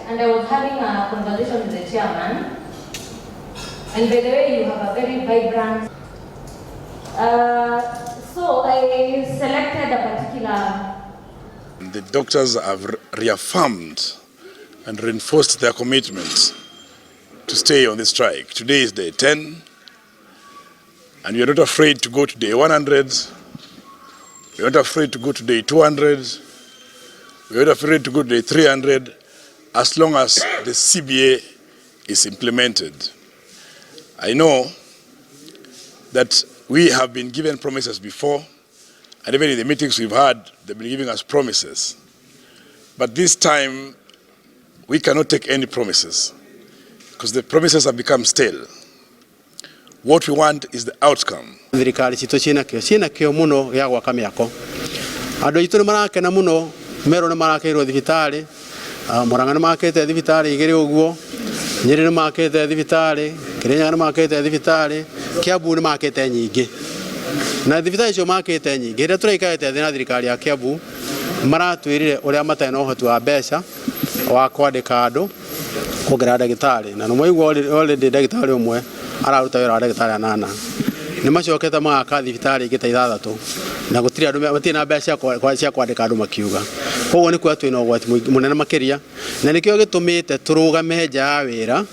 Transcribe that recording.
and I was having a conversation with the chairman. And by the way, you have a very vibrant. So I selected a particular. The doctors have reaffirmed and reinforced their commitment to stay on the strike. Today is day 10, and we are not afraid to go to day 100. We are not afraid to go to day 200. We are not afraid to go to day 300 as long as the CBA is implemented. I know that we have been given promises before, and even in the meetings we've had, they've been giving us promises. But this time, we cannot take any promises because the promises have become stale. What we want is the outcome. Thirikari citũ ciĩna kĩo, ciĩna kĩo mũno gĩa gwaka mĩako. Andũ aitũ nĩ marakena mũno merwo nĩ marakĩirwo thibitarĩ. Murang'a nĩ makĩte thibitarĩ igĩrĩ ũguo, Nyĩrĩ nĩ makĩte thibitarĩ, Kĩrĩnyaga nĩ makĩte thibitarĩ, Kiambu nĩ makĩte nyingĩ. Na thibitarĩ icio makĩte nyingĩ, rĩrĩa tũraikarĩte thĩ na thirikari ya Kiambu maratwĩrire ũrĩa matarĩ na ũhoti wa mbeca wa kwandĩka andũ kuongerera ndagĩtarĩ, na nĩ mwaigua already ndagĩtarĩ ũmwe araruta wĩra wa ndagĩtarĩ anana. Nĩ macokete magaka thibitarĩ ingĩ ta ithathatũ na gũtirĩ andũ, matirĩ na mbeca cia kwandĩka andũ makiuga. Koguo nĩ kuga twĩna ũgwati mũnene makĩria, na nĩkĩo gĩtũmĩte tũrũgame nja ya wĩra.